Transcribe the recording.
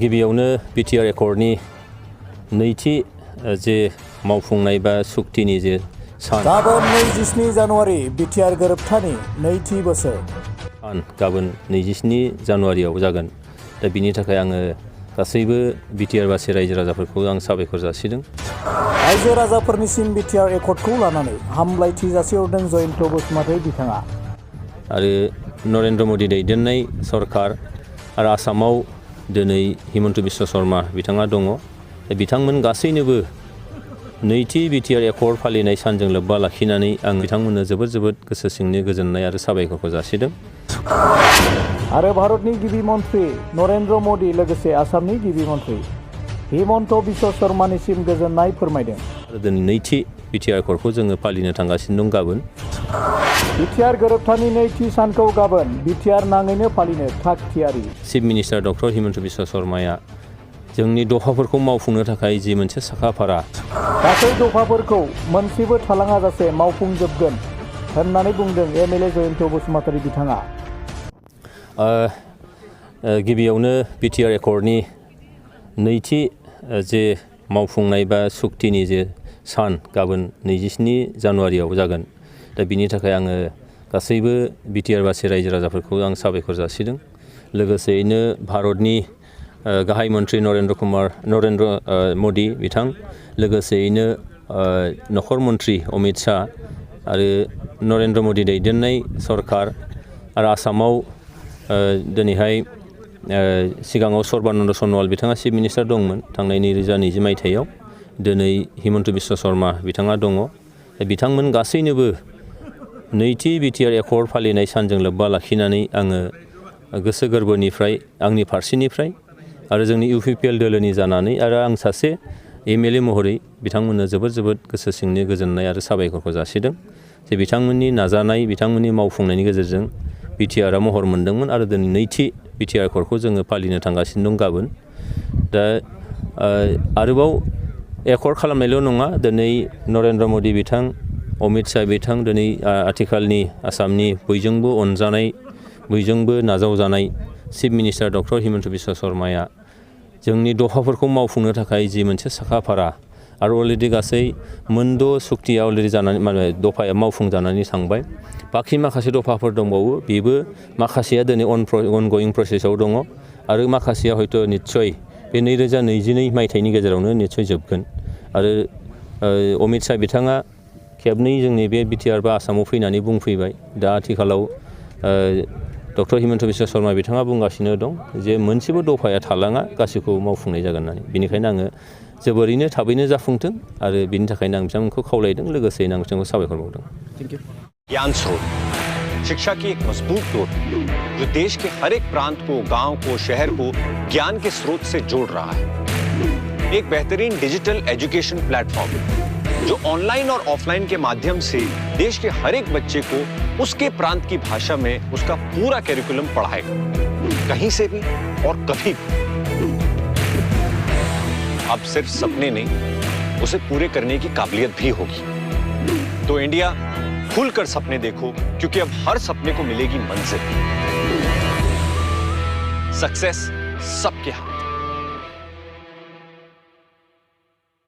गिबियावनो बिटिआर एकर्डनि नैथि जे मावफुंनाय बा सुक्तिनि जे सान गाबोन 27 जानुवारि बिटिआर गोरोबथानि नैथि बोसोर गाबोन 27 जानुवारियाव जागोन। दा बिनि थाखाय आङो गासैबो बिटिआरबासि रायजो राजाफोरखौ आं साबायखर जासिदों। रायजो राजाफोरनिसिम बिटिआर एकर्डखौ लानानै हामलायथि जासिहरदों जयन्त बसुमतारी बिथाङा। आरो नरेन्द्र मदि दैदेननाय सरकार आरो आसामाव दिनै हिमन्त बिश्व शर्मा बिथाङा दङ। बिथांमोन गासैनोबो नैथि बिटिआर एकर्ड फालिनाय सानजों लोब्बा लाखिनानै आं बिथांमोननो जोबोद गोसो सिंनि गोजोननाय आरो साबायखरखौ जासिदों। आरो भारतनि गिबि मन्त्रि नरेन्द्र मदि लोगोसे आसामनि गिबि मन्त्रि हिमन्त बिश्व शर्मानिसिम गोजोननाय फोरमायदों। आरो दिनै नैथि बिटिआर एकर्डखौ जोङो फालिनो थांगासिनो दं गाबोन। बिटिआर गोरोबथानि नैथि सानखौ गाबोन बिटिआर नाङैनो फालिनो थाग थियारि। Chief minister doctor Himanta Biswa शर्माया जोंनि दफाफोरखौ मावफुंनो थाखाय जि मोनसे साखाफारा गासै दफाफोरखौ मोनसेबो थालाङाजासे मावफुंजोबगोन होननानै बुंदों एमएलए जयन्त बसुमतारी बिथाङा। गिबियावनो बिटिआर एकर्डनि नैथि जे मावफुंनाय बा सुक्तिनि जे सान गाबोन 27 जानुवारियाव जागोन। दा बिनि थाखाय आङो गासैबो बिटिआरबासि रायजो राजाफोरखौ आं साबायखर जासिदों। लोगोसेयैनो भारतनि गाहाय मन्त्रि नरेन्द्र मदि बिथां, लोगोसेयैनो नखर मन्त्रि अमित शाह आरो नरेन्द्र मदि दैदेननाय सरकार आरो आसामाव दिनैहाय सिगाङाव सर्बानन्द सन'वाल बिथाङा चिफ मिनिस्टार दंमोन थांनाय 2020 मायथाइयाव। दिनै हिमन्त बिश्व शर्मा बिथाङा दङ। बिथांमोन गासैनोबो नैथि बिटिआर एकर्ड फालिनाय सानजों लोब्बा लाखिनानै आङो गोसो गोरबोनिफ्राय आंनि फारसेनिफ्राय आरो जोंनि इउपिपिएल दोलोनि जानानै आरो आं सासे एमएलए महरै बिथांमोननो जोबोद गोसो सिंनि गोजोननाय आरो साबायखरखौ जासिदों। जे बिथांमोननि नाजानाय बिथांमोननि मावफुंनायनि गेजेरजों बिटिआरआ महर मोन्दोंमोन आरो दिनै नैथि बिटिआर एकर्डखौ जोङो फालिनो थांगासिनो दं गाबोन। दा आरोबाव एकर्ड खालामनायल' नङा, दिनै नरेन्द्र मदि बिथां, अमित शाह बिथां, दिनै आथिखालनि आसामनि बयजोंबो अनजानाय बयजोंबो नाजावजानाय chief minister doctor Himanta Biswa शर्माया जोंनि दफाफोरखौ मावफुंनो थाखाय जि मोनसे साखाफारा आरो अलरेडि गासै 8 सुक्तिया अलरेडि जानानै दफाया मावफुंजानानै थांबाय। बाखि माखासे दफाफोर दंबावो, बेबो माखासेया दिनै अनगयिं प्रसेसआव दङ आरो माखासेया हयथ' निस्सय बे 2022 मायथाइनि गेजेरावनो निस्सय जोबगोन। आरो अमित शाह बिथाङा खेबनै जोंनि बे बिटिआर बा आसामाव फैनानै बुंफैबाय। दा आथिखालाव डक्टर हिमन्त बिश्व शर्मा बिथाङा बुंगासिनो दं जे मोनसेबो दफाया थालाङा, गासैखौबो मावफुंनाय जागोन होननानै। बेनिखायनो आङो जोबोरैनो थाबैनो जाफुंथों आरो बिनि थाखायनो आं बिथांमोनखौ खावलायदों, लोगोसेयैनो आं बिथांखौ साबायखर बावदों। ज्ञान स्रोत, शिक्षा की एक मजबूत डोर जो देश के हर एक प्रांत को, गांव को, शहर को ज्ञान के स्रोत से जोड़ रहा है। एक बेहतरीन डिजिटल एजुकेशन प्लेटफॉर्म जो ऑनलाइन और ऑफलाइन के माध्यम से देश के हर एक बच्चे को उसके प्रांत की भाषा में उसका पूरा कैरिकुलम पढ़ाएगा, कहीं से भी और कभी भी। अब सिर्फ सपने नहीं, उसे पूरे करने की काबिलियत भी होगी। तो इंडिया, खुलकर सपने देखो, क्योंकि अब हर सपने को मिलेगी मंजिल। सक्सेस सबके हाथ।